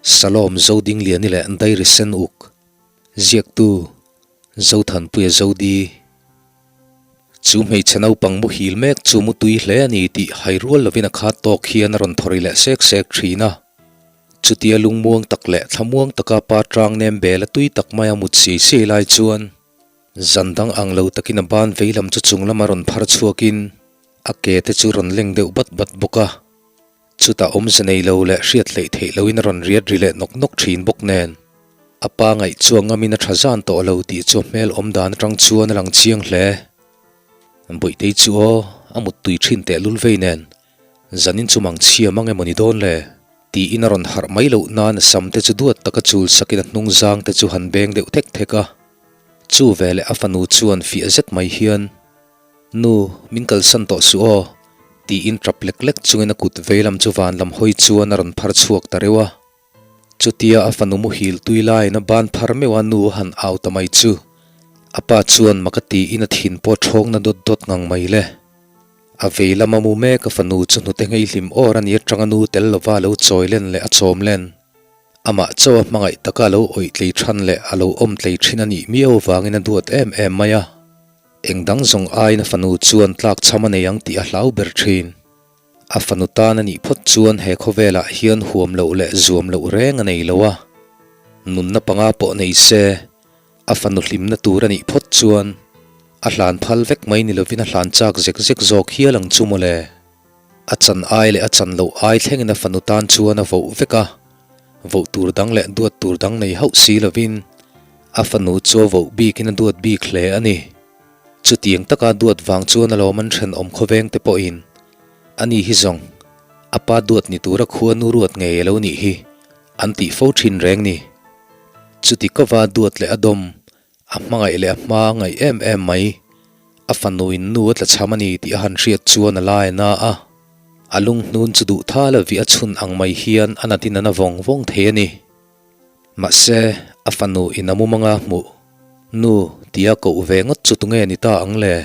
Salom Zodingliani leh Dairy Sen Uk, Ziaktu, Zothanpuia Zodi. Chu hmeichhe naupang muhil mek chu mutui hle a ni tih hai rual lovin a khat tawk hian a rawn thawri leh sek sek thin a. Chutia lungmuang tak leh thlamuang taka pa tang nem bel a tui tak maia mut siai siai lai chuan zan dang ang lo takin a ban veilam chu chung lama rawn phar chhuakin a ke te chu rawn leng deuh bat bat bawk a. Chutah awmze nei lo leh hriat hleih theih loin a rawn riat ri leh nawk nawk thin bawk nen, a pa ngaih chuang ngamin a tha zan tawh lo tih chu a hmel awm dan atang chuan a lang chiang hle. Bawihtei chu aw, a muttui thin teh lul vei nen, zanin chu mang chhia mang emaw ni dawn le? Tiin a rawn harh mai loh nan a sam te chu duat taka chul sakin a hnung zang te chu han beng deuh thek thek a. Chu veleh a fanu chuan fiah zet mai hian. Nu, min kalsan tawh suh aw, tiin tap lek lek chungin a kut veilam chu van lam hawi chuan a rawn phar chhuak ta reuh a. Chutia a fanu muhil tui laiin a ban phar meuh a nu a han au ta mai chu a pa chuan mak a tiin a thin pawh thawngna dawt dawt ngang mai le. A veilam a mu mek a fanu chu hnute ngei hlim awr a ni atanga nu tel lova a lo chawi len leh a chawm len. Amah chaw a hmangaih taka a lo awih tlei than leh a lo awm tlei thin a nih miau vangin a duat em em mai a. Eng dang zawng aiin a fanu chuan tlak chham a nei ang tih a hlau ber thin. A fanu tan a nih phawt chuan he khawvelah hian huam loh leh zuam loh reng a nei lo a. Nunna panga pawh nei se, a fanu hlimna tur a nih phawt chuan a hlan phal vek mai ni lovin a hlan chak zek zek zawk hial ang chu mawle. A chan ai leh a chan loh ai thlengin a fanu tan chuan a voh vek a, voh tur dang leh duat tur dang nei hauh si lovin a fanu chu a voh bikin a duat bik hle a ni. Chutiang taka duat vang chuan a lawm an thenawm khawveng te pawhin ani hi zawng a pa duat ni tura khua nu ruat ngei a lo nih hi an tih fo thin reng ni. Chuti kova duat leh a dawm A hmangaih leh a hma ngaih em em mai. A fanuin nu a tla chham a ni tih a han hriat chuan a lai a na a. A lunghnun chu duh tha lo vih a chhun ang mai hian a natin a na vawng vawng thei a ni. Mahse, a fanu in a mumanga hmuh, Nu, tia koh ve ngawt chu tunge ni ta ang le?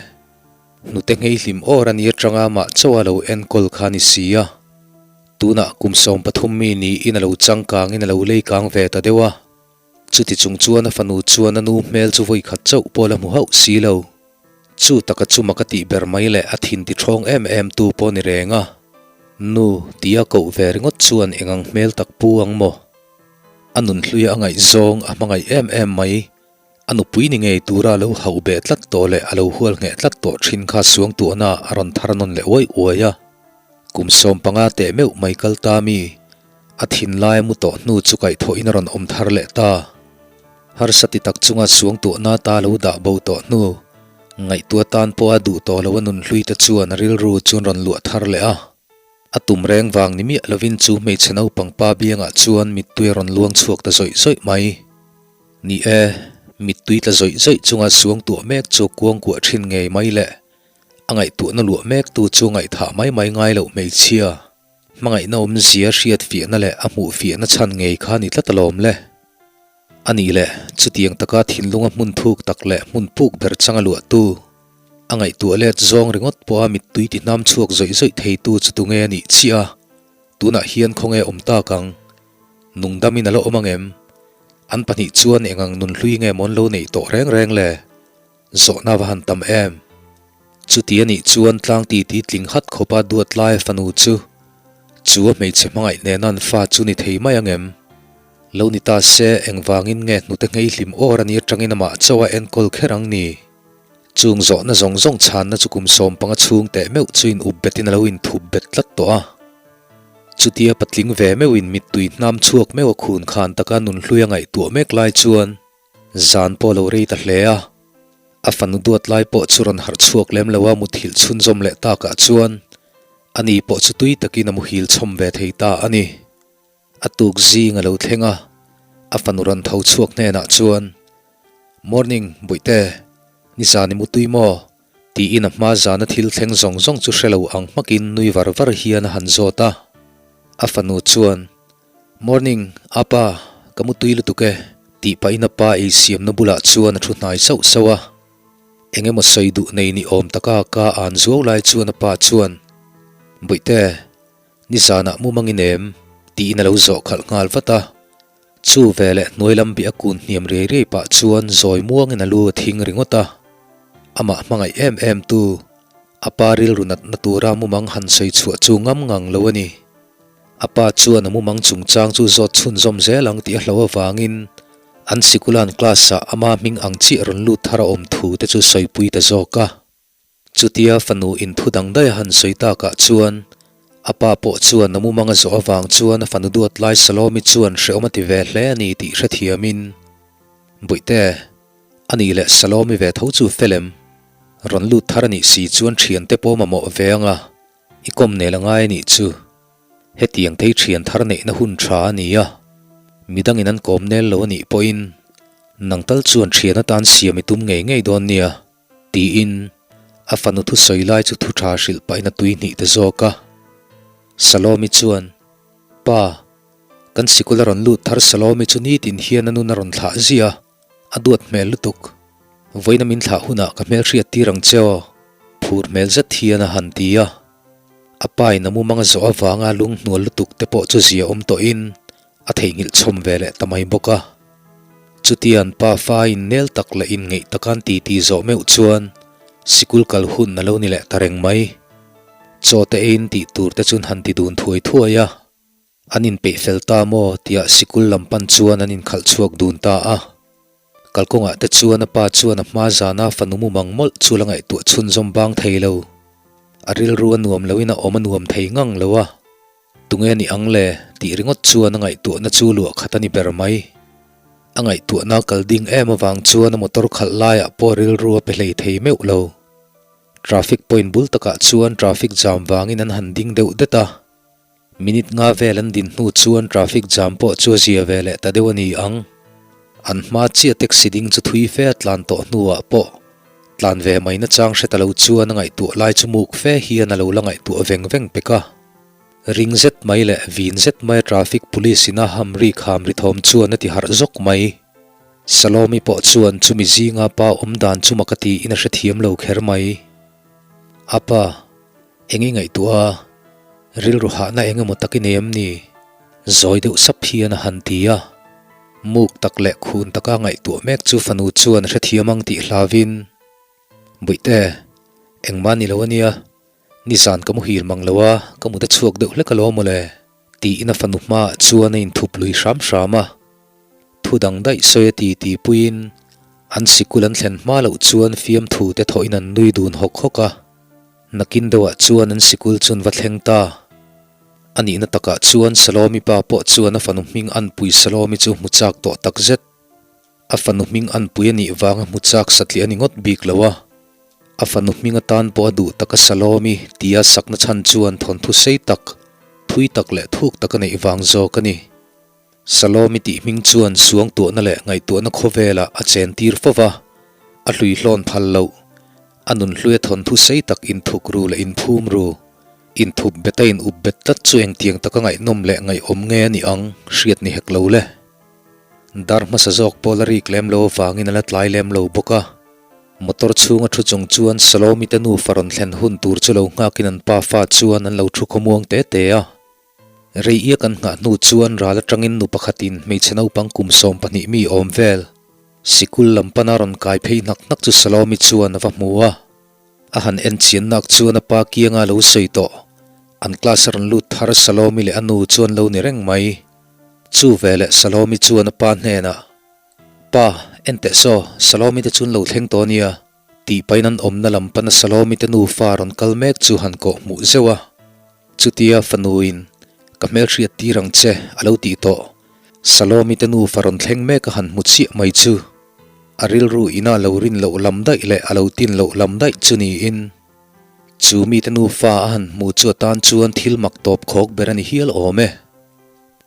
Hnute nghei hlim awr a ni atanga mah chauh a lo enkawl kha a ni si a. Tunah kum 13 mi niin a lo changkangin a lo leikang ve ta deuh a. Chuti chung chuan a fanu chuan a nu hmel chu vawi khat chauh pawh la hmu hauh si lo. Chu taka chu mak a tih ber mai leh a thin ti ṭhawng em em tu pawh ni reng a. Nu, tia koh ve ringawt chuan eng ang hmel tak pu ang maw? A nunhluia a ngaihzawng a hmangaih em em mai. A nupui ni ngei tura a lo hauh beh tlat tawh leh a lo hual ngheh tlat tawh ṭhin kha suangtuahna a rawn thar nawn leh uai uai a. Kum 15 teh meuh mai kal ta mi? A thinlai a mu tawh hnu chu kaihthawhin a rawn awm thar leh ta. Harsa ti tak chunga suangtuahna ta lo dah bo tawh hnu, ngaihtuah tan pawha duh tawh lo a nunhlui te chuan a rilru chu an rawn luah thar leh a. A tum reng vang ni miah lovin chu hmeichhe naupang pa biangah chuan mittui a rawn luang chhuak ta zawih zawih mai. Ni e, mittui tla zawih zawih chunga suangtuah mek chu kuangkuah thin ngei mai le. A ngaihtuahna luah mektu chu ngaihthah mai mai ngai loh hmeichhia. Hmangaihna awmzia hriat fiahna leh a hmuh fiahna chhan ngei kha ni tlat alawm le. A nih leh, chutiang taka thinlunga hmun thuk tak leh hmun puk ber changa luahtu, a ngaihtuah let zawng ringawt pawha mittui ti hnam chhuak zawih zawih theitu chu tunge a nih chiah a, tunah hian khawnge awm tak ang? Nungdamin a la awm ang em? An pahnih chuan eng ang nunhlui nge mawn lo neih tawh reng reng le? Zawhna va han tam em? Chuti a nih chuan tlang titi tling hat khawpa duat lai fanu chu chu a hmeichhe hmangaih nena an fa chu ni thei mai ang em? Lo ni ta se engvangin nge hnute nghei hlim awr a ni atangin amah chauh a enkawl kher ang ni? Chung zawhna zawng zawng chhanna chu kum 15 chhung teh meuh chu in up betin a lo inthup bet tlat tawh a. Chutia patling ve meuhin mittui hnam chhuak meuh a khun khan taka nunhlui a ngaihtuah mek lai chuan, Zan pawh lo rei ta hle a, a fanu duat lai pawh chu rawn harh chhuak lem lo a muthilh chhunzawm leh takah chuan ani pawh chu tui takin a muhil chhawm ve thei ta a ni. A tuk zing a lo thleng a, a fanu rawn tho chhuak hnenah chuan, Morning, Bawihte, nizan i mutui maw? tiin a hma zana thil thleng zawng zawng chu hre lo ang hmakin nui var var hian a han zawt a. A fanu chuan, Morning, apa, ka mutui lutuk e, tih pahin a pa ei siamna bulah chuan a thu hnai sauh sauh a. Eng emaw sawi duh nei ni awm taka ka an zuau lai chuan a pa chuan, Bawihte, nizanah mumangin em? tiin a lo zawh khalh nghal vat a. Chu veleh hnuai lam bih a kun hniam riai riai pah chuan zawi muangin a lu a thing ringawt a. Amah hmangaih em em tu, a pa rilru natna tura mumang han sawi chhuah chu ngam ngang lo a ni. A pa chuan a mumang chungchang chu zawt chhunzawm zel ang tih a hlo avangin an sikula'n class-ah ama hming ang chiah rawn lut thar a awm thu te chu sawipui ta zawk a. Chutia fanu in thu dang daih a han sawi takah chuan a pa pawh chuan a mumang a zawh avang chuan a fanu duat lai Salomi chuan hrehawm a ti ve hle a ni tih hrethiamin, Bawihte, a nih leh Salomi ve tho chu fel em? Rawn lut thar a nih si chuan thiante pawh mamawh ve anga i kawm nel a ngai a nih chu. Hetiang thei thian thar neihna hun tha a ni a, midangin an kawm nel lo a nih pawhin nang tal chuan thian atan siam i tum ngei ngei dawn nia. Tiin a fanu thusawi lai chu thu tha hrilh pahin a tui hnih ta zawk a. Salomi chuan, Pa, kan sikul a rawn lut thar Salomi chu nitin hian a nun a rawn thlah ziah a, a duat hmel lutuk. Vawiina min thlah hunah ka hmel hriat tir ang che aw, phur hmel zet hian a han ti a. A pa in a mumang a zawh avanga lunghnual lutuk te pawh chu zia awm tawhin a theihnghilh chhawm ve leh ta mai bawk a. Chutian pa fa in nel tak leh inngeih taka an titi zawh meuh chuan sikul kal hun a lo ni leh ta reng mai. Chaw te eiin tih tur te chuan han ti dun thuai thuai a. An inpeih fel ta maw tia sikul lam pan chuan an inkhalh chhuak dun ta a. Kalkawngah te chuan a pa chuan a hma zana fanu mumang mawlh chu la ngaihtuah chhunzawm bang thei lo. A rilru a nuam loin a awm a nuam thei ngang lo a. Tunge ni ang le? tih ringawt chuan a ngaihtuahna chu luah khat a ni ber mai. A ngaihtuahna kal ding em avang chuan a motor khalh laiah pawh rilru a pe hlei thei meuh lo. Traffic point bul takah chuan traffic jam vangin an han ding deuh det a. Minute nga vel an din hnu chuan traffic jam pawh chu a zia ve leh ta deuh a ni ang. An hma chiah taxi ding chu thui fe a tlan tawh hnuah pawh tlan ve mai nachang hre ta lo chuan a ngaihtuah lai chu muk fe hian a lo la ngaihtuah veng veng pek a. Ring zet mai leh vin zet maia traffic police in a ham rik ham ri thawm chuan a ti harh zawk mai. Salomi pawh chuan chumi zinga pa awm dan chu mak a tiin a hrethiam lo kher mai. A pa, eng i ngaihtuah a? Rilru hahna eng emaw tak i nei em ni? Zawi deuh sap hian a han ti a. Muk tak leh khun taka ngaihtuah mek chu fanu chuan a hrethiam ang tih hlavin, Bawihte, engmah ni lo a nia. Nizan ka muhil mang lo a, ka mut a chhuak deuh hlek alawm mawle, tiin a fanu hmaah chuan a inthup lui hram hram a. Thu dang daih sawi a ti ti puiin an sikul an thlen hma loh chuan fiamthu te thawhin an nui dun hawk hawk a. Nakin deuhah chuan an sikul chu an va thleng ta. A nihna takah chuan Salomi pa pawh chuan a fanu hming anpui Salomi chu hmu chak tawh takzet. A fanu hming anpui a nih vanga hmu chak satliah a ni ngawt bik lo a. A fanu hming atan pawh a duh tak a Salomi tia sakna chhan chuan thawnthu sei tak, thui tak leh thuk tak a neih vang zawk a ni. Salomi tih hming chuan suangtuahna leh ngaihtuahna khawvelah a chen tir fo va, a hluihlawn phal loh. A nunhluia thawnthu sei tak inthuk ru leh inphum ru, inthup bet a in up bet tlat chu engtiang taka ngaihnawm leh ngaihawm nge a nih ang hriat ni hek lo le. Dar hmasa zawk pawh la rik lem lo avangin a la tlai lem lo bawk a. Motor chhunga thu chung chuan Salomi te nufa rawn thlen hun tur chu lo nghakin an pa fa chuan an lo thu khawmuang te te a. Rei iak an nghah hnu chuan ral atangin nu pakhatin hmeichhe naupang kum 12 mi awm vel sikul lam pana rawn kai phei hnak hnak chu Salomi chuan a va hmu a. A han en chian nak chuan a pa kianga lo sawi tawh. An class a rawn lut thar Salomi leh a nu chuan lo ni reng mai. Chu veleh Salomi chuan a pa hnenah. Pa, en teh saw, Salomi te chu an lo thleng tawh ania, tih pahin an awmna lam pana Salomi te nufa rawn kal mek chu han kawh hmuh zeuh a. Chutia fanuin, Ka hmelhriat tir ang che, a lo tih tawh. Salomi te nufa rawn thleng mek a han hmu chiah mai chu. A rilru ina lo rin loh lam daih leh a lo tin loh lam daih chu niin, chu mite nufa a han hmu chu atan chuan thil mak tawp khawk ber a ni hial awm e.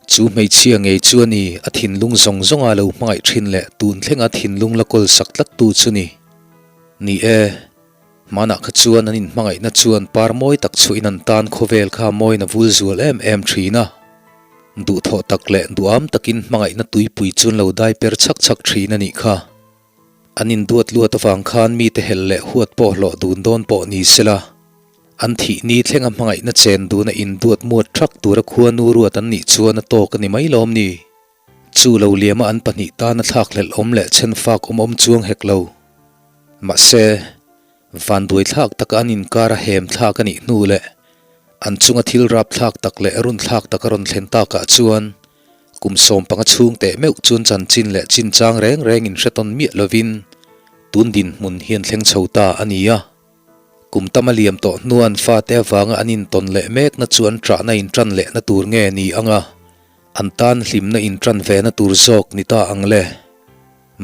Chu hmeichhia ngei chu a ni, a thinlung zawng zawnga lo hmangaih thin leh tun thlenga thinlung la kawl sak tlattu chu ni. Ni e, hmanah kha chuan an inhmangaihna chuan par mawi tak chhuahin an tan khawvel kha mawina vul zual em em thin a. Duhthawh tak leh duham takin hmangaihna tuipui chuan lo dai per chhak chhak thin a nih kha. An induat luat avang khan mite hel leh huat pawh hlawh dun dawn pawh ni sela. An thih ni thlenga hmangaihna chen duna induat muat thak tura khuanu ruat an nih chuan a tawk a ni mai lawm ni? Chu lo liama an pahnih tana thlakhlelh awm leh chhenfak awm awm chuang hek lo. Mahse, vanduai thlak taka an inkar a hem thlak a nih hnu leh an chunga thil rap thlak tak leh run thlak tak a rawn thlen takah chuan kum 15 chhung teh meuh chuan chanchin leh chinchang reng reng inhretawn miah lovin tun dinhmun hi an thleng chho ta a ni a. Kum tam a liam tawh hnuan fate avanga an intawn leh mekna chu an ṭahna inṭan lehna tur nge ni ang a, an tan hlimna inṭan vena tur zawk ni ta ang le.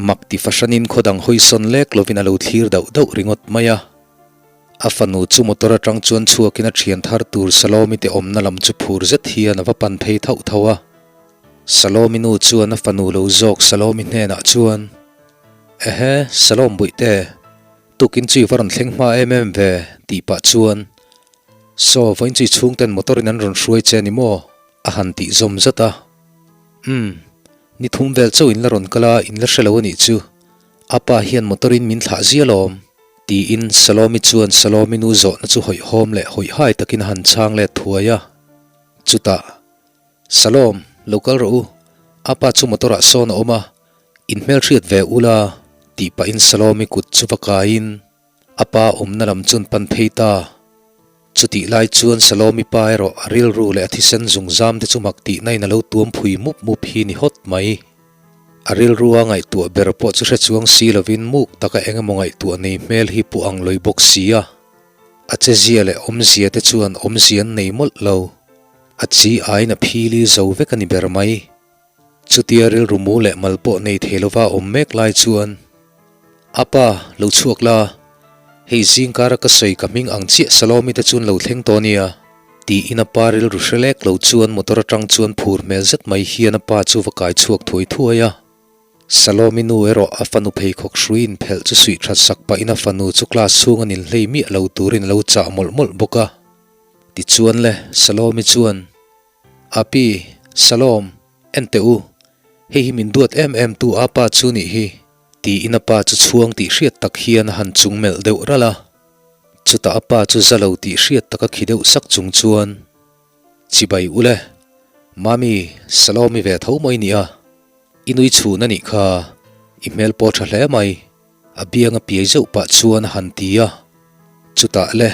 Mak ti fahranin khaw dang hawisawn lek lovin a lo thlir dauh dauh ringawt mai a. A fanu chu motor aṭang chuan chhuakin a ṭhian thar tur Salomi te awmna lam chu phur zet hian a va pan phei thauh thauh a. Salomi nu chuan a fanu lo zawk Salomi hnenah chuan, Ehe, Salom Buihte, Tukin chu i va rawn thleng hma em em ve tih pah chuan Saw vawiin chu i chhungten motor in an rawn hruai che ni maw? a han tih zawm zat a. Umm, ni thum vel chauh in la rawn kal a, in la hre lo a nih chu. A pa hian motor in min thlah zia lawm tiin Salomi chuan Salomi nu zawhna chu hawihhawm leh hawihhai takin a han chhang let thuai a. Chutah. Salom, lo kal rawh u. A pa chu motor ah sawn a awm a, in hmelhriat ve ula tih pahin Salomi kut chu va kaiin a pa awmna lam chuan pan phei ta. Chutih lai chuan Salomi pa erawh a rilru leh a thisen zungzam te chu mak tihna in a lo tuam phui mup mup hi ni hawt mai. A rilru a ngaihtuah ber pawh chu hre chuang si lovin muk taka eng emaw ngaihtuah nei hmel hi pu ang lawi bawk si a. A chezia leh awmzia te chuan awmzia an nei mawlh lo. A chi aiin a phili zo vek a ni ber mai. Chutia rilru mu leh mal pawh nei thei lova awm mek lai chuan, A pa, lo chhuak la, hei zingkara ka sawi ka hming ang chiah Salomi te chuan lo thleng tawh nia, tiin a pa rilru hre lek lo chuan motor atang chuan phur hmel zet mai hian a pa chu va kai chhuak thuai thuai a. Salomi nu erawh a fanu pheikhawk hruiin phelh chu suih that sak pahin a fanu chu class chhung a ninhlei miah lo turin a lo chah mawlh mawlh bawk a. Tichuan le, Salomi chuan, Api, Salom, en teh u, hei hi min duat em em tu apa chu nih hi, tiin a pa chu chhuang tih hriat tak hian a han chung melh deuh ralh a. Chutah a pa chu za lo tih hriat taka khi deuh sak chung chuan, Chibai u le, Mami, Salomi ve tho mai nia, i nui chhun a nih kha, i hmel pawh tha hle mai. A biang a piai zeuh pah chuan a han ti a, chutah le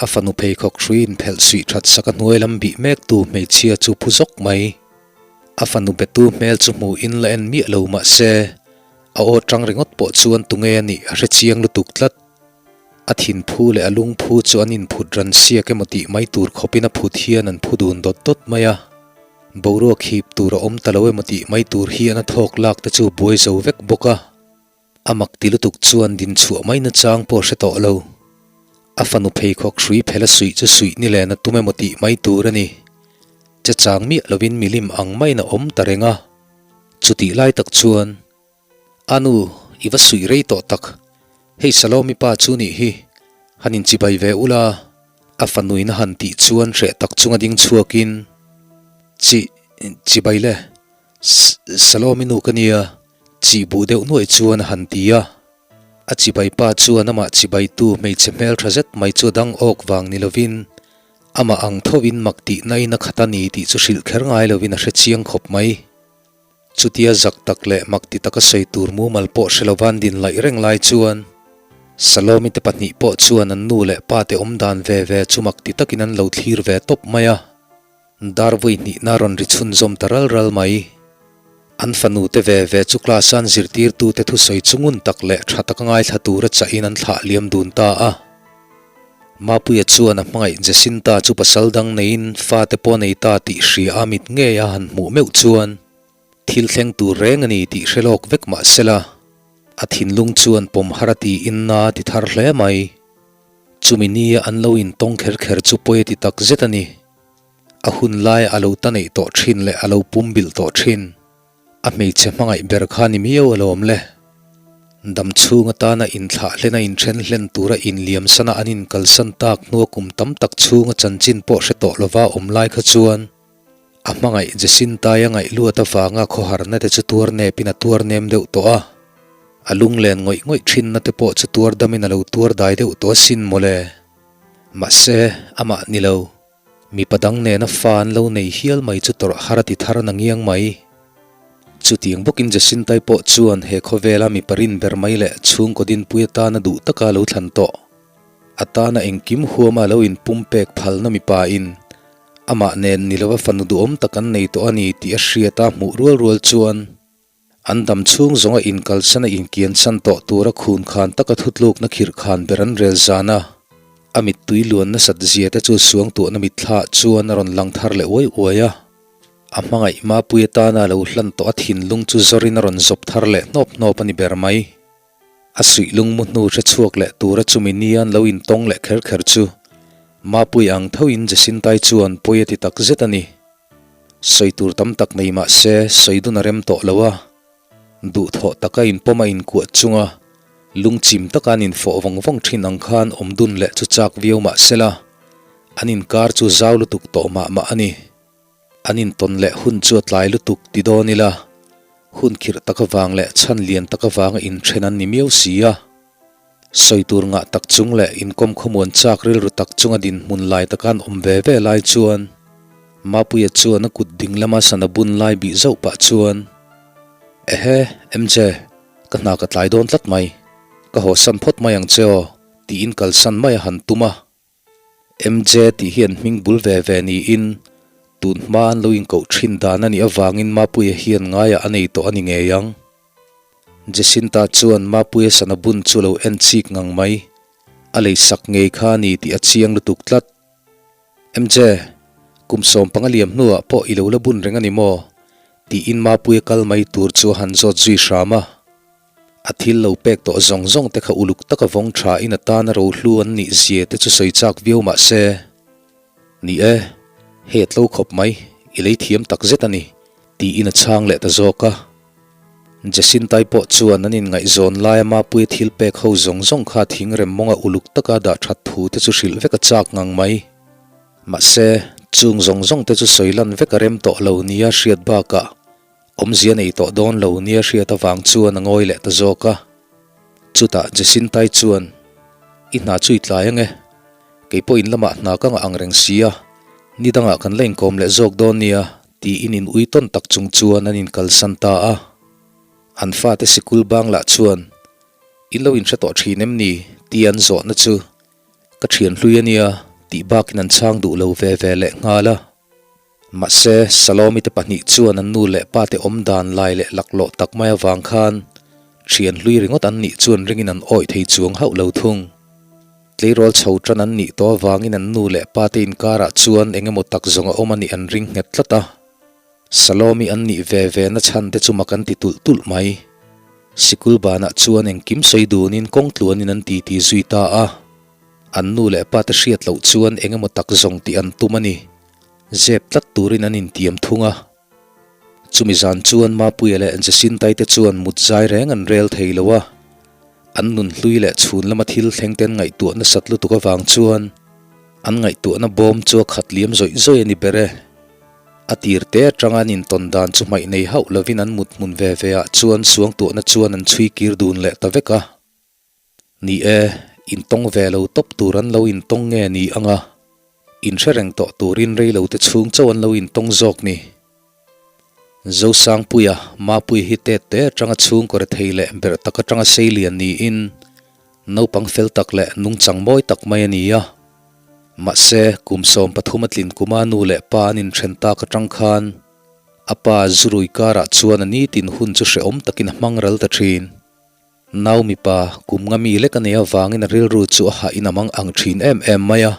a fanu pheikhawk hrui inphelh suih that sak a hnuai lam bih mek tu hmeichhia chu phu zawk mai. A fanu betu hmel chu hmuh in la en miah lo mah se, a aw tang ringawt pawh chuan tunge a nih a hre chiang lutuk tlat. A thinphu leh a lungphu chu an inphut ran siak emaw tih mai tur khawpin a phut hian an phu dun dawt dawt mai a. Boruak hip tur a awm ta lo emaw tih mai tur hian a thawk lak te chu buai zo vek bawk a. A mak ti lutuk chuan din chhuah mai nachang pawh a hre tawh lo. A fanu pheikhawk hrui phel a suih chu suih ni len a tum emaw tih mai tur a ni. Che chang miah lovin milim ang maiin a awm ta reng a. Chutih lai tak chuan, A nu, i va suih rei tawh tak. Hei Salomi pa chu nih hi, han inchibai ve ula. A fanuin a han tih chuan hreh tak chunga ding chhuakin, Chi, chibai le. Salomi nu ka nia. Chih buh deuh nuaih chuan a han ti a. A chibai pa chuan amah chibaitu hmeichhe hmel tha zet mai chu a dang awk vang ni lovin amah ang thovin mak tihna in a khat a ni tih chu hrilh kher ngai lovin a hre chiang khawp mai. Chutia zak tak leh mak ti taka sawi tur mumal pawh hre lovan din laih reng lai chuan Salomi te pahnih pawh chuan an nu leh pa te awm dan ve ve chu mak ti takin an lo thlir ve tawp mai a. Dar vawi hnihna rawn ri chhunzawm ta ral ral mai. An fanu te ve ve chu class an zirtirtute thusawi chu ngun tak leh tha taka ngaithla tura chahin an thlah liam dun ta a. Mapuia chuan a hmangaih Jacinta chu pasal dang neiin fate pawh a nei ta tih hria a mit ngei a han hmuh meuh chuan thil thleng tur reng a ni tih hre lawk vek mah sela a thinlung chuan pawm har a tiin na a ti thar hle mai. Chumi nia an lo intawng kher kher chu pawi a ti tak zet a ni. A hun laia a lo ta neih tawh thin leh a lo pum bilh tawh thin. A hmeichhe hmangaih ber kha ni miau alawm le. Dam chhung atana inthlah hlena inthen hlen tura inliam sana an inkalsan tak hnua kum tam tak chhunga chanchin pawh hre tawh lova awm lai kha chuan a hmangaih Jacinta-i a ngaih luat avanga khawharna te chu tuar nepin a tuar nem deuh tawh a. A lunglen ngawih ngawih thinna te pawh chu tuar damin a lo tuar dai deuh tawh asin mawle. Mahse, amah ni lo. Mipa dang nena fa an lo nei hial mai chu tawrh har a ti thar na ngiang mai. Chutiang bawkin Jacintai pawh chuan he khawvela mipa rin ber mai leh chhungkaw dinpui atana duh taka lo thlan tawh. A tana engkim huama lo inpumpek phalna mipa in amah nen ni lova fanu duhawm tak an nei tawh a ni tih a hriat a hmuh rual rual chuan an dam chhung zawnga inkalsan a inkiansan tawh tura khun khan taka thutlukna khirh khan ber an rel zan a, a mittui luan nasat zia te chu suangtuahna mitthla chuan a rawn lang thar leh uai uai a. A hmangaih Mapui atana lo hlan tawh a thinlung chu zawrin a rawn zawp thar leh hnawp hnawp a ni ber mai. A suih lungmu hnu hre chhuak leh tura chumi nian lo intawng leh kher kher chu Mapui ang thoin Jacintai chuan pawi a ti tak zet a ni. Sawi tur tam tak nei mah se sawi dun a rem tawh lo a, duhthawh taka inpawm a inkuah chunga lungchim taka an infawh vawng vawng thin ang khan awm dun leh chu chak viau mah sela an inkar chu zau lutuk tawh mah mah a ni. An intawn leh hun chu a tlai lutuk ti dawn ila, hun khirh tak avang leh chhan lian tak avanga inthen an ni miau si a. Sawi tur ngah tak chung leh inkawm khawmuan chak rilru tak chunga dinhmun lai taka an awm ve ve lai chuan Mapuia chuan a kut ding lama sana bun lai bih zauh pah chuan, Ehe, MJ, ka hna ka tlai dawn tlat mai. Ka hawsan phawt mai ang che aw, tiin kalsan mai a han tum a. MJ tih hi an hming bul ve ve niin tun hma an lo inkoh thin dan a nih avangin Mapuia hian ngaiah a nei tawh a ni ngei ang. Jacinta chuan Mapuia sana bun chu lo en chik ngang mai, a lei sak ngei kha a ni tih a chiang lutuk tlat. MJ, kum 15 liam hnuah pawh i lo la bun reng a ni maw? tiin Mapuia kal mai tur chu a han zawt zui hram a. A thil lo pek tawh zawng zawng te kha uluk taka vawng tha in a tana rohlu an nih zia te chu sawi chak viau mah se, Ni e, hei a tlo khawp mai, i lei thiam tak zet a ni, tiin a chhang leh ta zawk a. Jacintai pawh chuan an inngaihzawn laia Mapuia thil pek ho zawng zawng kha thingrem mawnga uluk taka dah that thu te chu hrilh vek a chak ngang mai. Mahse, chung zawng zawng te chu sawi lan vek a rem tawh lo nia hriat bakah, Awmzia nei tawh dawn lo nia hriat avang chuan a ngawi leh ta zawk a. Chutah Jacintai chuan, I hna chu i tlai ange. Kei pawh in lamah hna ka ngah ang reng si a, ni dangah kan la inkawm leh zawk dawn nia, tiin in ui tawn tak chung chuan an inkalsan ta a. An fate sikul bang lah chuan, In lo inhre tawh thin em ni? tia an zawhna chu, Ka thian hlui a nia, tih bakin an chhang duh lo ve ve leh nghal a. Mahse, Salomi te pahnih chuan an nu leh pa te awm dan lai leh laklawh tak mai avang khan thian hlui ringawt an nih chuan ringin an awih thei chuang hauh lo thung. Tleirawl chho tan an nih tawh avangin an nu leh pa te inkarah chuan eng emaw tak zawng a awm a nih an ring nghet tlat a. Salomi an nih ve ve na chhan te chu mak an ti tulh tulh mai. Sikul banah chuan engkim sawi dunin kawng tluanin an titi zui ta a. An nu leh pa te hriat loh chuan eng emaw tak zawng tih an tum a ni. Zep tlat turin an intiam thung a. Chumi zan chuan Mapuia leh Jacintai te chuan mut zai reng an rel thei lo a. An nun hlui leh chhun lama thil thleng te an ngaihtuah nasat lutuk avang chuan an ngaihtuahna bawm chu a khat liam zawih zawih a ni ber e. A tir te atanga an intawn dan chu hmaih nei hauh lovin an mut hmun ve ve ah chuan suangtuahna chuan an chhui kir dun leh ta vek a. Ni e, intawng ve lo tawp tur an lo intawng nge ni ang a, inhre reng tawh turin rei lo te chhung chauh an lo intawng zawk ni. Zosangpuia, Mapuia hi tet te atanga chhungkaw rethei leh berh tak atanga sei lian niin naupang fel tak leh nungchang mawi tak mai a ni a. Mahse, kum 13 a tlin kuma nu leh pa an inthen tak atang khan a pa Zurui karah chuan a nitin hun chu hrehawm takin a hmang ral ta thin. Nau mipa, kum nga mi lek a nei avangin a rilru chu a hah in a mang ang thin em em mai a.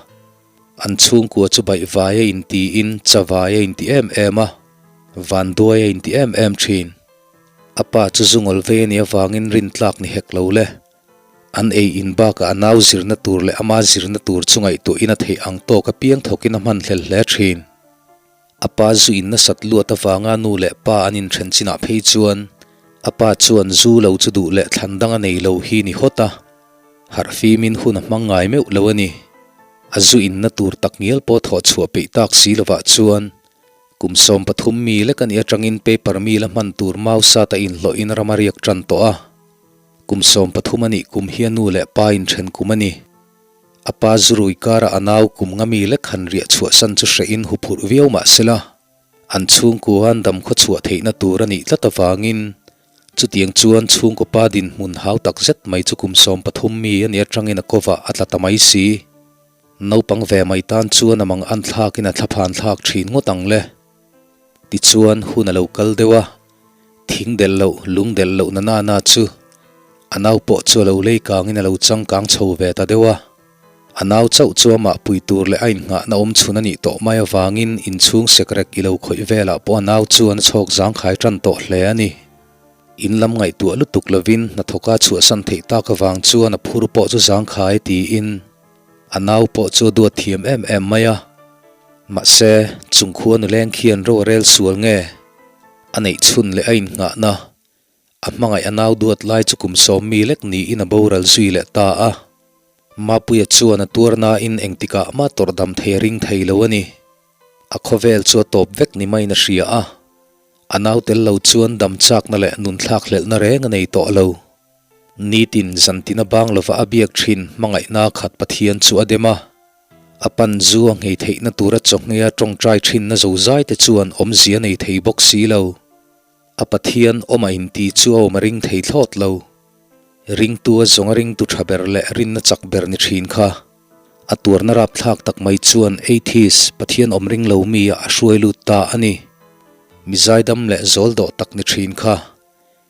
An chhungkua chu baih vai a intiin cha vai a inti em em a, van duai a inti em em thin. A pa chu zungawl vei a nih avangin rintlak ni hek lo le. An ei in bakah a nau zirna tur leh ama zirna tur chu ngaihtuahin a theih ang tawk apiang thawkin a hman hlel hle thin. A pa zu in nasat luat avanga nu leh pa an inthen chinah phei chuan a pa chuan zu lo chu duh leh thlan dang a nei lo hi ni hawt a, harh fimin hun a hmang ngai meuh lo a ni. A zu inna tur tak ngial pawh thawh chhuah peih tak si lovah chuan kum 13 mi lek a nih atangin paper mil a hman tur mau sat a inhlawhin ram a riak tan tawh a. Kum 13 a nih kum hi a nu leh pa inthen kum a ni. A pa zurui kara a nau kum nga mi lek han riah chhuahsan chu hrehin huphurh viau mah sela, An chhungkua an dam khawchhuah theihna tur a nih tlat avangin chutiang chuan chhungkaw pa dinhmun hau tak zet mai chu kum 13 mi a nih atangin a kovah a tla ta mai si. Naupang ve mai tan chuan a mang an thlakin a thlaphan thlak thin ngawt ang le. Tichuan hun a lo kal deuh a, thing delh loh, lung delh loh na na na chu a nau pawh chu a lo lei kangin a lo changkang chho ve ta deuh a. A nau chauh chu amah pui tur leh a innghahna awm chhun a nih tawh mai avangin inchhung sekrek i lo khawih velah pawh a nau chuan a chhawk zangkhai tan tawh hle a ni. In lam ngaihtuah lutuk lovin hnathawka chhuahsan theih tak avang chuan a phur pawh chu zangkhai tiin a nau pawh chu a duat thiam em em mai a. Mahse, chung khua nuleng khian ro a rel sual nge? A neih chhun leh a innghahna A hmangaih a nau duat lai chu kum 10 mi lek niin a boral zui leh ta a. Mapuia chuan a tuar nain engtikah mah tawrh dam thei a ring thei lo a ni. A khawvel chu a tawp vek ni maiin a hria a. A nau tel lo chuan dam chakna leh nun thlak hlelhna reng a nei tawh lo. Nitin zantin a bang lova a biak thin hmangaihna khat Pathian chu a dem a. A pan zu a nghei theihna tura chawhngea tawngtai thinna zozai te chuan awmzia nei thei bawk si lo. A Pathian awm a inti chu a awm a ring thei thlawt lo. Ringtu a zawng a ringtu tha ber leh rinna chak ber ni thin kha. A tuarna rapthlak tak mai chuan atheist, Pathian awm ring lo mi ah a hruai lut ta a ni. Mi zaidam leh zawl dawh tak ni thin kha.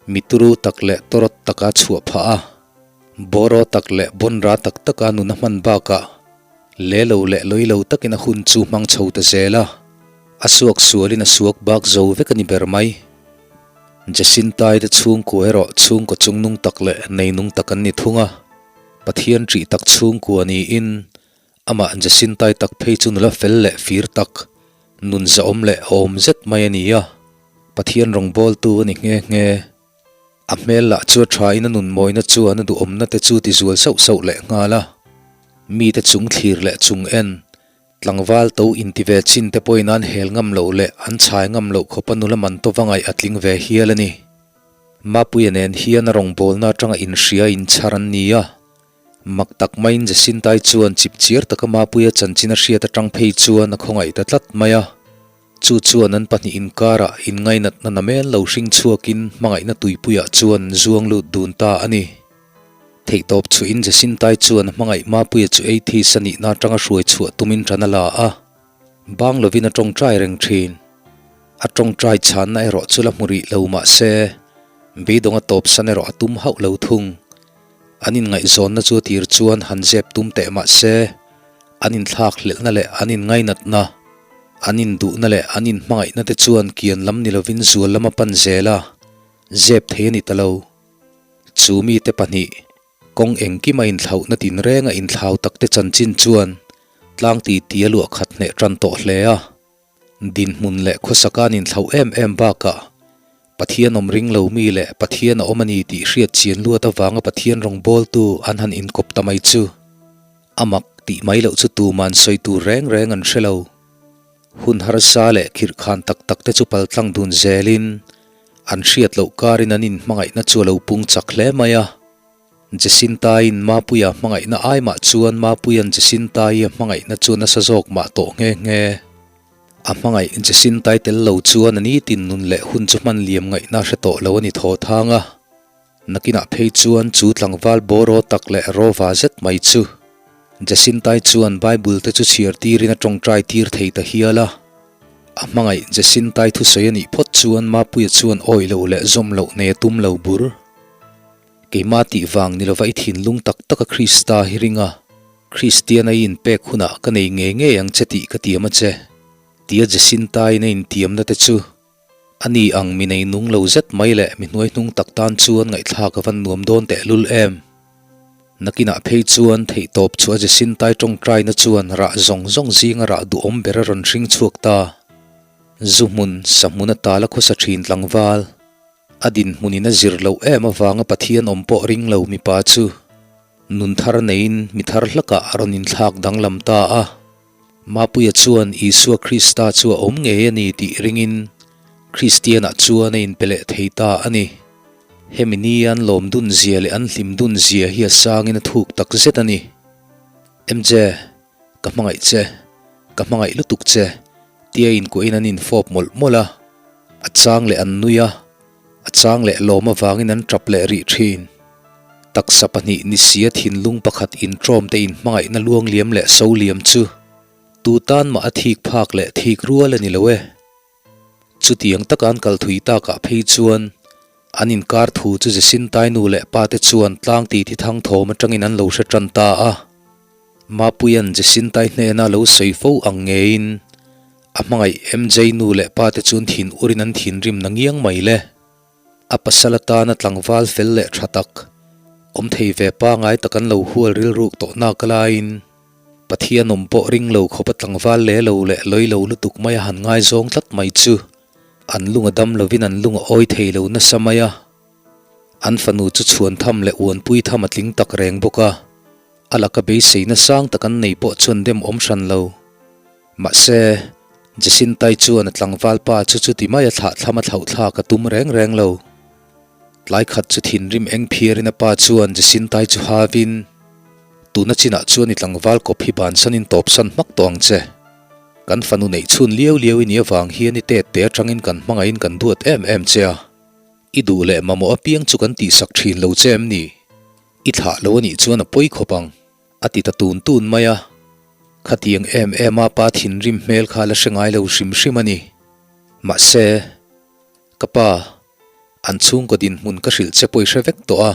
Mi turu tak leh tawrawt taka chhuah phah a. Bawraw tak leh bawnra tak taka nun a hman bakah le lo leh lawi lo takin a hun chu hmang chho ta zel a. A suak sualin a suak bak zo vek a ni ber mai. Jacintai te chhungkua erawh chhungkaw chungnung tak leh neinung tak an ni thung a. Pathian ṭih tak chhungkua niin amah Jacintai tak phei chu nula fel leh fir tak, nun zahawm leh awm zet mai a ni a. Pathian rawngbawltu a ni nghe nghe. A hmel lah chu a thain a nun mawina chuan a duhawmna te chu tizual sauh sauh leh nghal a. Mite chung thlir leh chung en, Tlangval to inti ve chin te pawhin an hel ngam loh leh an chhai ngam loh khawpa nula man tova ngaih a tling ve hial a ni. Mapuia nen hian a rawngbawlna atanga inhria inchhar an ni a. Mak tak maiin Jacintai chuan chipchiar taka Mapuia chanchin a hriat atang phei chuan a khawngaih ta tlat mai a. Chu chuan an pahnih inkarah inngainatna namen lo hring chhuakin hmangaihna tuipuiah chuan zuang lut dun ta a ni. Theihtawp chhuihin Jacintai chuan a hmangaih Mapuia chu atheist a nihna atanga hruai chhuah tumin ṭan a la a, bang lovin a ṭawngṭai reng ṭhin. A ṭawngṭai chhanna erawh chu la hmu rih lo mah se, beidawng a tawpsan erawh a tum hauh lo thung. An inngaihzawnna chu a tir chuan han zep tum teh mah se, an inthlak hlelhna leh an inngainatna, an induhna leh an inhmangaihna te chuan kian lam ni lovin zual lam a pan zel a, zep thei a ni ta lo. Chu mite pahnih, kawng engkim a inthlauhna tinreng a inthlau takte chanchin chuan tlang titi a luah khat hneh tan tawh hle a. Dinhmun leh khawsaka an inthlauh em em bakah Pathian awm ring lo mi leh Pathian a awm a ni tih hriat chian luat avanga Pathian rawngbawltu an han inkawp ta mai chu a mak tih mai loh chu tuman sawi tur reng reng an hre lo. Hun harsa leh khirhkhan tak tak te chu paltlang dun zelin an hriat loh karin an inhmangaihna chu a lo pung chak hle mai a. Jacintaiin Mapuia hmangaihna ai mah chuan Mapuia'n Jacintai a hmangaihna chu nasa zawk mah tawh nghe nghe. A hmangaih Jacintai tel lo chuan a nitin nun leh hun chu hman liam ngaihna hre tawh lo a ni thaw thang a. Nakinah phei chuan chu tlangval bawraw tak leh rawva zet mai chu Jacintai chuan Bible te chu chhiar tirin a tawngtai tir thei ta hial a. A hmangaih Jacintai thusawi a nih phawt chuan Mapuia chuan awi loh leh zawm loh nei a tum lo bur. Keimah tih vang ni lova i thinlung tak taka Krista hi ring a, Kristian a i inpek hunah ka nei ngei ngei ang che tih ka tiam a che, tia Jacintaiin a intiamna te chu a ni ang mi nei nung lo zet mai leh mi hnuaihnung tak tan chuan ngaihthlak a van nuam dawn tehlul em. Nakinah phei chuan theihtawp chu a Jacintai tawngtaina chuan rah zawng zawng zinga rah duhawm ber a rawn hring chhuak ta. Zu hmun, sa hmun a tala khawsa thin tlangval. A dinhmunin a zir loh em avanga Pathian awm pawh ring lo mipa chu nun thar neiin mi thar hlakah a rawn inthlak danglam ta a. Mapuia chuan Isua Krista chu a awm ngei a ni tih ringin Kristianah chuan a inpe leh thei ta a ni. Hemi ni an lawm dun zia leh an hlim dun zia hi a sangin a thuk tak zet a ni. MJ, ka hmangaih che, ka hmangaih lutuk che. Tia inkuahin an infawp mawlh mawlh a, a chang leh an nui a, a chang leh lawm avangin an tap leh rih thin. Taksa pahnih ni sia thinlung pakhat intrawm te inhmangaihna luangliam leh soliam chu tu tan mah a thik phak leh thik rual a ni lo e. Chutiang taka an kal thui takah phei chuan an inkar thu chu Jacintai nu leh pa te chuan tlang ti thi thang thawm atangin an lo hre tan ta a. Mapuia'n Jacintai hnena lo sawi fo ang ngeiin a hmangaih MJ nu leh pa te chuan thin urin an thinrim na ngiang mai le. A pasal atana tlangval fel leh tha tak, awm thei ve pangai tak an lo hual rilruk tawh nak laiin Pathian awm pawh ring lo khawpa tlangval le lo leh lawi lo lutuk mai a han ngaizawng tlat mai chu an lung a dam lovin an lung a awi thei lo nasa mai a. An fanu chu chhuan tham leh uanpui tham a tling tak reng bawk a, a laka beiseina sang tak an nei pawh chuan dem awm hran lo. Mahse, Jacintai chuan a tlangval pa chu chuti mai a thlahthlam a thlauhthlak a tum reng reng lo. Tlai khat chu thinrim eng phiarin a pa chuan Jacintai chu havin, Tuna chinah chuan i tlangval kawp hi bansanin tawpsan hmak tawh ang che. Kan fanu neih chhun liau liau i nih avang hian i tet te atangin kan hmangaihin kan duat em em che a. I duh leh mamawh apiang chu kan tihsak thin lo che em ni? I thlah lo anih chuan a pawi khawp ang. A ti ta tun tun mai a. Khatiang em em a pa thinrim hmel kha la hre ngai lo hrim hrim a ni. Mahse, ka pa, an chhungkaw dinhmun ka hrilh che pawh i hre vek tawh a.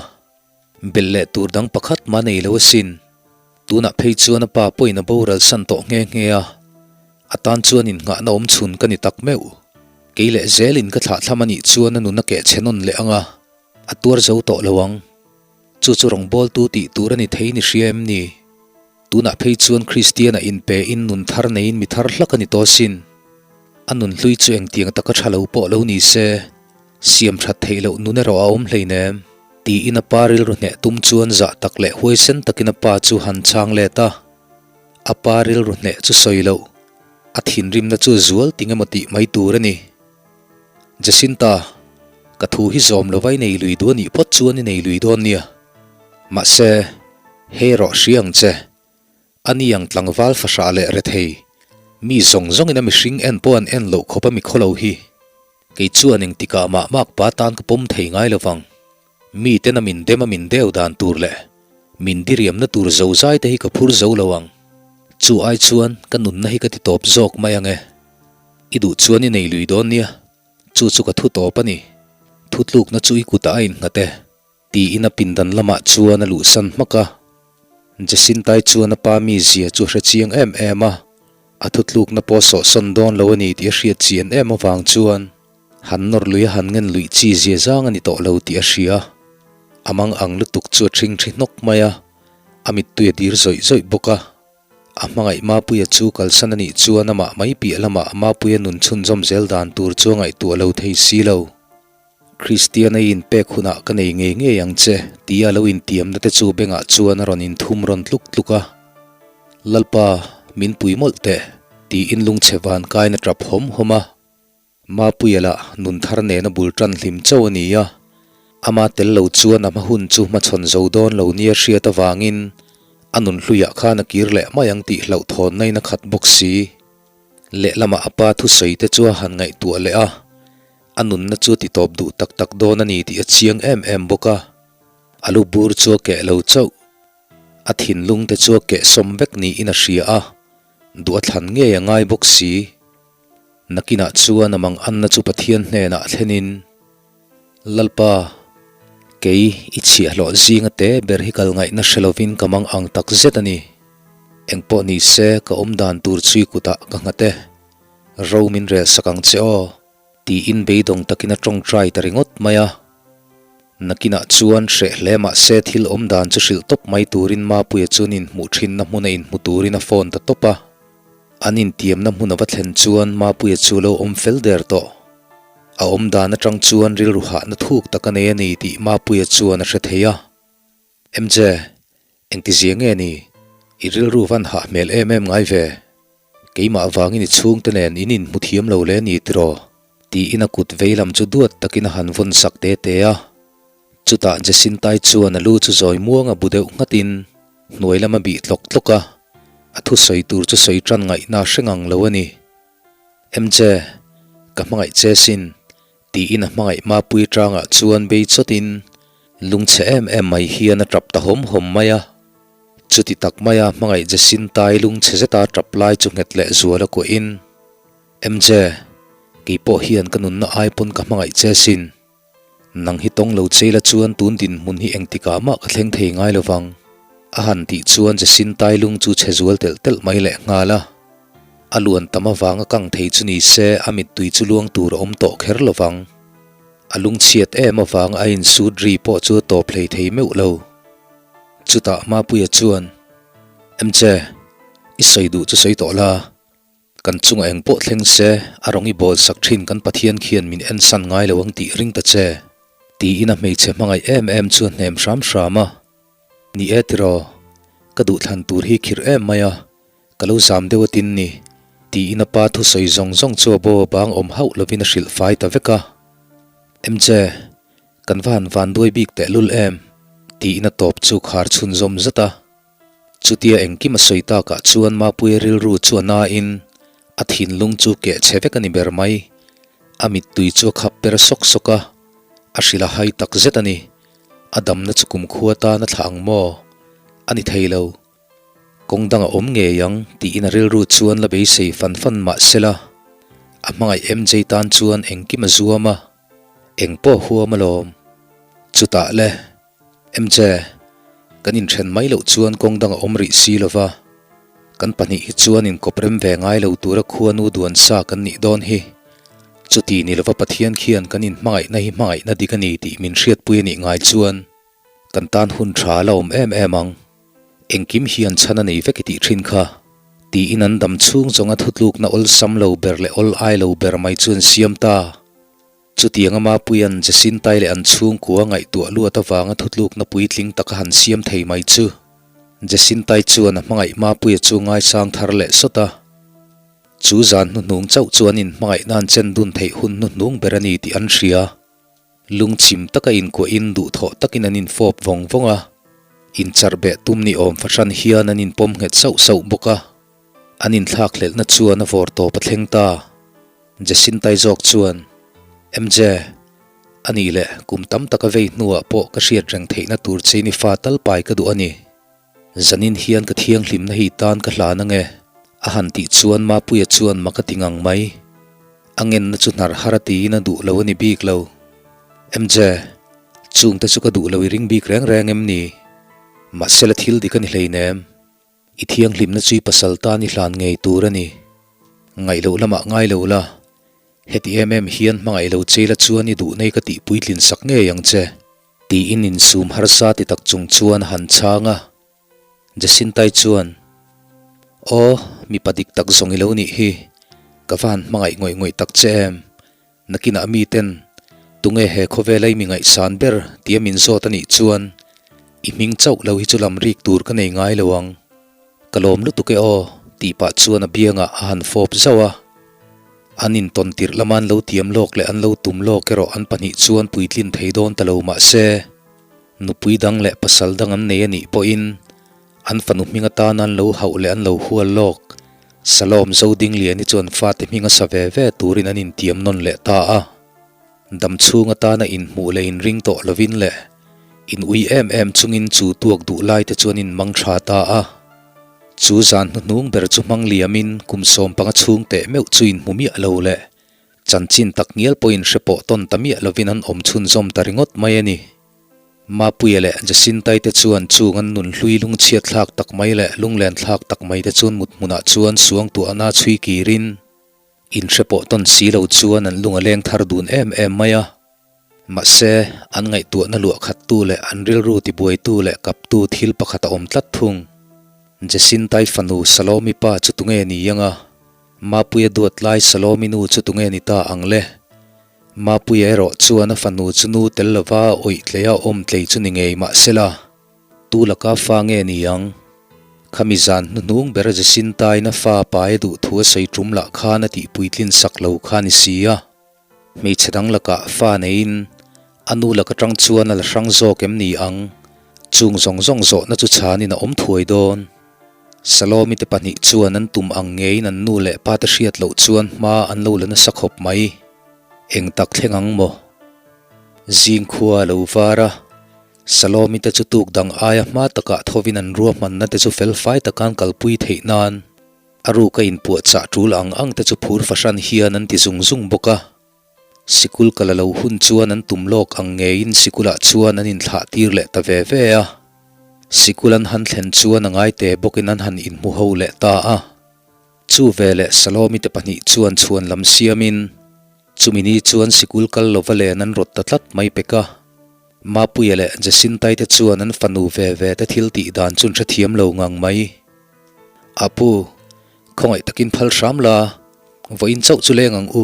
Belh leh tur dang pakhat mah nei lo asin. Tunah phei chuan a pa pawhin a boral san tawh nghe nghe a. A tan chuan innghahna awm chhun ka ni tak meuh. Kei leh zelin ka thlahthlam a nih chuan a nun a keh chhe nawn leh ang a, a tuar zo tawh lo ang. Chu chu rawngbawltu tih tur a ni thei ni hria em ni? Tunah phei chuan Kristian-a inpe in nun thar neiin mi thar hlak a ni tawh asin. A nun hlui chu engtiang taka tha lo pawh lo ni se, siam that theih loh nun erawh a awm hleinem. Tiin a pa rilru hneh tum chuan zah tak leh huaisen takin a pa chu han chhang let a. A pa rilru hneh chu sawi loh, a thinrimna chu zual ting emaw tih mai tur a ni. Jacinta, ka thu hi zawm lova i nei lui duh a nih phawt chuan i nei lui dawn nia. Mahse, hei rawh hria ang che. A ni ang tlangval fahrah leh rethei, mi zawng zawngin a mihring en pawh an en loh khawp a mi khawlo hi. Kei chuan engtikah mah makpa tan ka pawm thei ngai lovang. Mi ten a min dem a min deu dan tur leh min diriamna tur zozai te hi ka phur zo lo ang. Chu ai chuan ka nunna hi ka ti tawp zawk mai ang e. I duh chuan i nei lui dawn nia, chu chu ka thu tawp a ni. Thutlukna chu i kutah a innghat e, tiin a pindan lamah chuan a luhsan hmak a. Jacintai chuan a pa mizia chu a hre chiang em em a, a thutlukna pawh sawhsawn dawn lo a ni tih a hriat chian em avang chuan han nawr lui a han ngen luih chi zia zang a ni tawh lo tih a hria. A mang ang lutuk chu a ṭhingṭhi hnawk mai a, a mittui a dir zawih zawih bawk a. A hmangaih Mapuia chu kalsan a nih chuan amah mai piah lamah Mapuia nun chhunzawm zel dan tur chu a ngaihtuah lo thei si lo. Kristian a inpek hunah ka nei ngei ngei ang che tia lo intiamna te chu bengah chuan a rawn inthum rawn tluk tluk a. Lalpa, min pui mawlh teh, tiin lungchhe van kaina tap hawm hawm a. Mapuia lah nun thar nena bul tan hlim chauh a ni a, ama tel lo chuan a hma hun chu hmachhawn zo dawn lo nia hriat avangin a nun hluiah khan a kir leh mai ang tih hlauhthawnna in a khat bawk si. Lehlamah a pa thusawi te chu a han ngaihtuah leh a, a nunna chu a ti tawp duh tak tak dawn a ni tih a chiang em em bawk a, a lu bur chu a keh lo chauh. A thinlung te chu a kehsawm vek niin a hria a, duh a thlan ngei a ngai bawk si. Nakinah chuan a mang anna chu Pathian hnenah thlenin, Lalpa, kei i chhiahhlawh zinga te ber hi kal ngaihna hre lovin ka mang ang tak zet a ni. Engpawh ni se ka awm dan tur chu i kutah ka nghat e. Ro min rel sak ang che aw, tiin beidawng takin a tawngtai ta ringawt mai a. Nakinah chuan hreh hle mah se thil awm dan chu hrilh tawp mai turin Mapuia chuan inhmuh thinna hmuna inhmu turin a phone ta tawp a. An intiamna hmun a va thlen chuan Mapuia chu lo awm fel der tawh. A awm dan atang chuan rilru hahna thuk tak a nei a ni tih Mapuia chuan a hre thei a. MJ, engtizia nge ni? I rilru van hah hmel em em ngai ve. Keimah vangin i chhungte nen in inhmu thiam lo le ni tiraw? Tiin a kut vei lam chu duat takin a han vawn sak te te a. Chutah Jacintai chuan a lu chu zawi muanga bu deuh nghatin hnuai lam a bih tlawk tlawk a, a thusawi tur chu sawi tan ngaihna a hre ngang lo a ni. MJ, ka hmangaih che sin, tiin a hmangaih Mapuii tangah chuan bei chawtin lungchhe em em mai hian a tap ta hawm hawm mai a. Chuti tak maia hmangaih Jacinta-i lungchhe zeta tap lai chu nghet leh zual a kuahin, MJ, kei pawh hian ka nunna ai pawn ka hmangaih che sin. Nang hi tawng lo che la chuan tun dinhmun hi engtikah mah ka thleng thei ngai lo vang. A han tih chuan Jacinta-i lung chu chhe zual telh telh mai leh nghal a. A luan tam avanga kang thei chu ni se a mittui chu luang tur a awm tawh kher lo vang. A lungchhiat em avang a insut ri pawh chu a tawp hlei thei meuh lo. Chutah Mapuia chuan, MJ, i sawi duh chu sawi tawh la. Kan chungah eng pawh thleng se, a rawng i bawl sak thin kan Pathian khian min ensan ngai lo ang tih ring ta che, tiin a hmeichhe hmangaih em em chu a hnem hram hram a. Ni e tiraw, ka duhthlan tur hi khirh em mai a, Ka lo zam deuh atin ni, tiin a pa thusawi zawng zawng chu a baw bang awm hauh lovin a hrilh fai ta vek a. MJ, kan va han van duai bik tehlul em? tiin a tawp chu khar chhunzawm zat a. Chutia engkim a sawi takah chuan Mapuia rilru chu a nain a thinlung chu keh chhe vek a ni ber mai. A mittui chu a khap per sawk sawk a, a hrilh a hai tak zet a ni. A damna chu kumkhua tan a thlah ang maw? A ni thei lo. Kawng dang a awm ngei ang tiin a rilru chuan la beisei fan fan mah sela, a hmangaih MJ tan chuan engkim a zuam a, eng pawh a huam alawm. Chutah le, MJ, kan inthen mai loh chuan kawng dang a awm rih si lova, kan pahnih hi chuan inkawp rem ve ngai lo tura khuanu duan sa kan nih dawn hi. Chuti ni lova Pathian khian kan inhmangaihna hi hmangaihna dik a ni tih min hriatpui a nih ngai chuan kan tan hun tha a la awm em em ang. Engkim hian chhan a nei vek i tih thin kha, tiin an dam chhung zawnga thutlukna awlsam lo ber leh awl ai lo ber mai chu an siam ta. Chutiang a Mapuia'n Jacintai leh an chhungkua ngaihtuah luat avanga thutlukna puitling taka han siam thei mai chu Jacintai chuan a hmangaih Mapuia chu ngaisang thar leh sawt a. Chu zan hnuhnung chauh chuan inhmangaihna an chen dun theih hun hnuhnung ber a ni tih an hria. Lungchim taka inkuahin duhthawh takin an infawp vawng vawng a, incharh beh tum ni awm fahran hian an inpawm nghet sauh sauh bawk a. An inthlakhlelhna chuan a vawr tawp a thleng ta. Jacintai zawk chuan, MJ, a nih leh kum tam taka vei hnuah pawh ka hriat reng theihna tur chein i fa tal pai ka duh a ni. Zanin hian ka thianghlimna hi tan ka hlan ange, a han tih chuan Mapuia chuan mak a ti ngang mai. A ngenna chu hnar har a tiin a duh lo a ni bik lo. MJ, chungte chu ka duh lo i ring bik reng reng em ni? Mahsela thil dik a ni hleinem. I thianghlimna chu i pasal tan i hlan ngei tur a ni. Ngaih loh lamah ngai lo la. Heti em em hian hmangaih lo che ila chuan i duhnei ka tih puitlin sak ngei ang che. Tiin insum harsa ti tak chung chuan a han chhang a. Jacintai chuan, Aw, mipa dik tak zawng i lo nih hi, ka va han hmangaih ngawih ngawih tak che em? Nakinah miten, Tunge he khawvela i mi ngaihsan ber? tia min zawt a nih chuan, I hming chauh lo hi chu lam rik tur ka nei ngai lo ang. Ka lawm lutuk e aw, tih pah chuan a biangah a han fawp zauh a. An intawn tirh lama an lo tiam lawk leh an lo tum lawk erawh an pahnih chuan puitlin thei dawn ta lo mah se, nupui dang leh pasal dang an nei a nih pawhin an fanu hming atana an lo hauh leh an lo hual lawk Salom Zodingliani chuan fate hming a sa ve ve turin an intiam nawn leh ta a. Dam chhung atana inhmuh leh inring tawh lovin leh in ui em em chungin chu tuak duh lai te chuan in mang tha ta a. Chu zan hnuhnung ber chu hmang liamin kum 15 chhung teh meuh chu inhmu miah lo leh chanchin tak ngial pawhin hre pawh tawn ta miah lovin an awm chhunzawm ta ringawt mai a ni. Mapuia leh Jacintai te chuan chung an nun hlui lungchhiat thlak tak mai leh lunglen thlak tak mai te chuan mut hmunah chuan suangtuahna chhui kirin Inhre pawh tawn si lo chuan an lung a leng thar dun em em mai a. Mahse, an ngaihtuahna luah khattu leh an rilru tibuaitu leh kaptu thil pakhat a awm tlat thung. Jacintai fanu Salomi pa chu tunge ni ang a? Mapuia duat lai Salomi nu chu tunge ni ta ang le? Mapuia erawh chuan a fanu chu nu tel lova a awih tlei a awm tlei chu ni ngei mahsela, Tu laka fa nge ni ang? Khami zan hnuhnung ber Jacinta-in a fa pai a duh thu a sawi tum lah khan a tih puitlin sak lo kha a ni si a. Hmeichhe dang lakah fa neiin a nu lak atang chuan a la hrang zawk em ni ang? Chung zawng zawng zawhna chu chhanin a awm thuai dawn. Salomi te pahnih chuan an tum ang ngeiin an nu leh pa te hriat loh chuan hma an lo la nasa khawp mai. Eng tak thleng ang maw? Zing khua a lo var a, Salomi te chu tuk dang aia hma takah thovin an ruahmanna te chu fel fai taka an kalpui theih nan a ruka inpuahchah tul ang ang te chu phur fahran hian an ti zung zung bawk a. Sikul kal a lo hun chuan an tum lawk ang ngeiin sikulah chuan an inthlah tir leh ta ve ve a. Sikul an han thlen chuan a ngaite bawkin an han inhmu ho leh ta a. Chu veleh Salomi te pahnih chuan chhuan lam siamin chumi ni chuan sikul kal lova len an rawt ta tlat mai pek a. Mapuia leh Jacintai te chuan an fanu ve ve te thil tih dan chu an hrethiam lo ngang mai. A pu, khawngaih takin phal hram la, vawiin chauh chu leng ang u.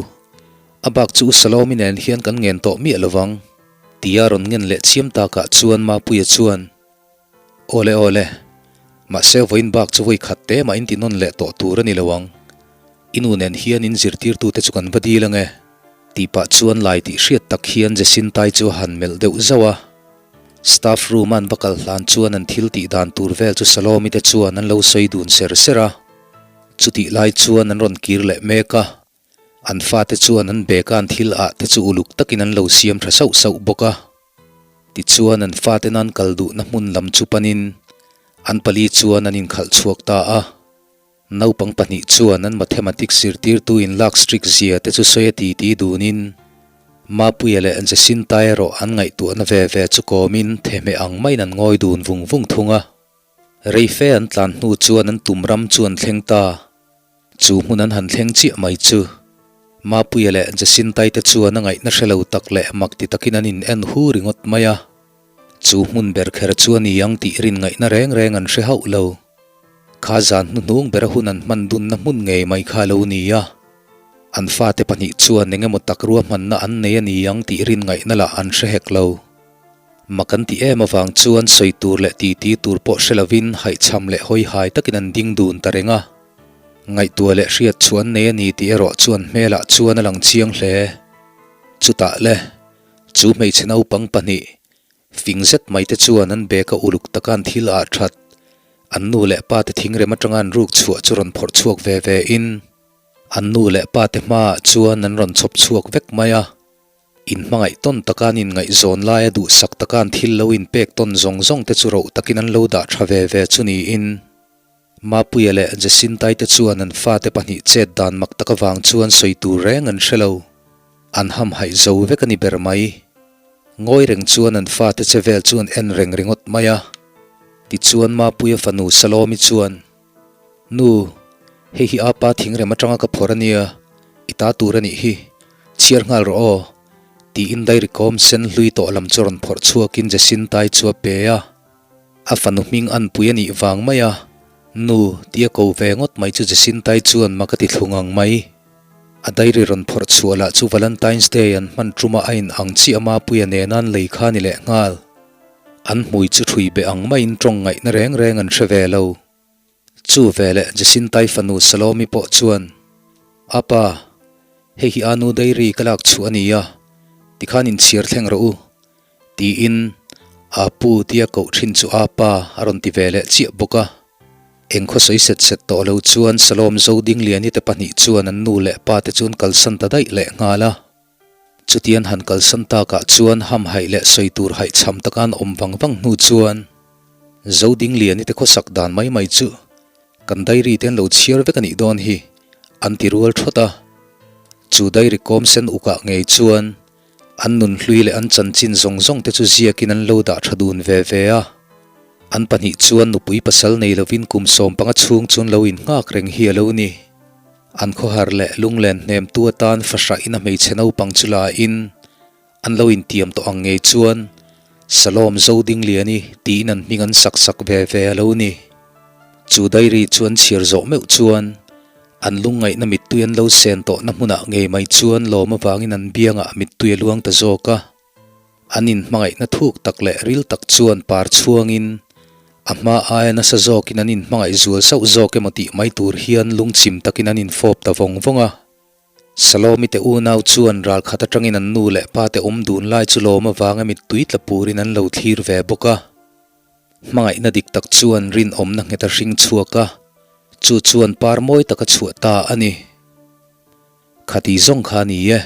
A bak chu U Salomi nen hian kan ngen tawh miah lovang, tia rawn ngen leh chiam takah chuan Mapuia chuan, Awle awle, mahse vawiin bak chu vawi khat te mah in ti nawn leh tawh tur a ni lo ang. I nu nen hian in zirtirtute chu kan va dil ange. Tih pah chuan lai tih hriat tak hian Jacintai chu a han melh deuh zauh a. Staff room a an va kal hlan chuan an thil tih dan tur vel chu Salomi te chuan an lo sawi dun ser ser a. Chutih lai chuan an rawn kir leh mek a. An fate chuan an bag a an thil ah te chu uluk takin an lo siam tha sauh sauh bawk a. Tichuan an fate nan kal duhna hmun lam chu panin an pali chuan an inkhalh chhuak ta a. Naupang pahnih chuan an mathematics zirtirtu in lak strict zia te chu sawi a ti ti dunin Mapuia leh Jacinta erawh an ngaihtuahna ve ve chu kawmin thehmeh ang maiin an ngawi dun vung vung thung a. Reife an tlan hnu chuan an tum ram chu an thleng ta. Chu hmun an han thleng chiah mai chu Mapuia leh Jacintai te chuan a ngaihna hre lo tak leh mak ti takin an in en hu ringawt mai a. Chu hmun ber kher chu a ni ang tih rin ngaihna reng reng an hre hauh lo. Kha zan hnuhnung bera hun an hman dunna hmun ngei mai kha a lo ni a. An fate pahnih chuan eng emaw tak ruahmanna an nei a ni ang tih rin ngaihna lah an hre hek lo. Mak an tih em avang chuan sawi tur leh titi tur pawh hre lovin haihchham leh hawihai takin an ding dun ta reng a. Ngaihtuah leh hriat chu an nei a ni tih erawh chuan hmelah chuan a lang chiang hle. Chutah le, chu hmeichhe naupang pahnih, fing zet mai te chuan an bag a uluk taka an thil ah that, an nu leh pa te thingrem atanga an ruk chhuah chu rawn phawrh chhuak ve ve in, an nu leh pa te hmaah chuan an rawn chhawp chhuak vek mai a. Inhmangaih tawn taka an inngaihzawn laia duhsak taka an thil lo inpek tawn zawng zawng te chu roh takin an lo dah tha ve ve chu niin, Mapuia leh Jacintai te chuan an fate pahnih chet dan mak tak avang chuan sawi tur reng an hre lo. An hamhaih zo vek a ni ber mai. Ngawi reng chuan an fate che vel chu an en reng ringawt mai a. Tichuan Mapuia fanu Salomi chuan, Nu, hei hi apa thingrem atanga ka phawrh a nia, i ta tur a nih hi, chhiar nghal rawh aw, tiin dairy kawm sen hlui tawh lam chu rawn phawrh chhuakin Jacintai chu a pe a. A fanu hming anpui a nih vang mai a, Nu, tia ko ve ngawt mai chu Jacintai chuan mak a ti thlung ang mai. A diary rawn phawrh chhuah lah chu Valentine's Day an hman ṭuma a in ang chiah Mapuia nena an lei kha a ni leh nghal. An hmui chu ṭhui beh ang maiin ṭawng ngaihna reng reng an hre ve lo. Chu veleh Jacintai fanu Salomi pawh chuan, A pa, hei hi a nu diary ka lak chhuah a ni a, tikhan inchhiar thleng rawh u. Tiin a pu tia koh thin chu a pa a rawn ti ve leh chiah bawk a. Eng khaw sawi set set tawh lo chuan Salom Zodingliani te pahnih chuan an nu leh pa te chu an kalsan ta daih leh nghal a. Chutian han kalsan takah chuan hamhaih leh sawi tur haihchham taka an awm vang vang hnu chuan Zodingliani te khawsak dan mai mai chu Kan diary te an lo chhiar vek a nih dawn hi, an ti rual thawt a. Chu diary kawm sen ukah ngei chuan an nunhlui leh an chanchin zawng zawng te chu ziakin an lo dah tha dun ve ve a. An pahnih chuan nupui pasal nei lovin kum 15 chhung chu an lo innghak reng hi a lo ni. An khawhar leh lunglen hnemtu atan fahrah in a hmeichhe naupang chu la in An lo intiam tawh ang ngei chuan Salom Zodingliani tiin an hming an sak sak ve ve a lo ni. Chu diary chu an chhiar zawh meuh chuan an lungngaihna mittui an lo sen tawhna hmunah ngei mai chuan lawm avangin an biangah mittui a luang ta zawk a. An inhmangaihna thuk tak leh ril tak chuan par chhuangin a hma aia nasa zawkin an inhmangaih zual sauh zawk emaw tih mai tur hian lungchim takin an infawp ta vawng vawng a. Salomi te unau chuan ral khat atangin an nu leh pa te awm dun lai chu lawm avanga mittui tla purin an lo thlir ve bawk a. Hmangaihna dik tak chuan rinawmna nghet a hring chhuak a. Chu chuan par mawi tak a chhuah ta a ni. Khati zawng kha a ni e.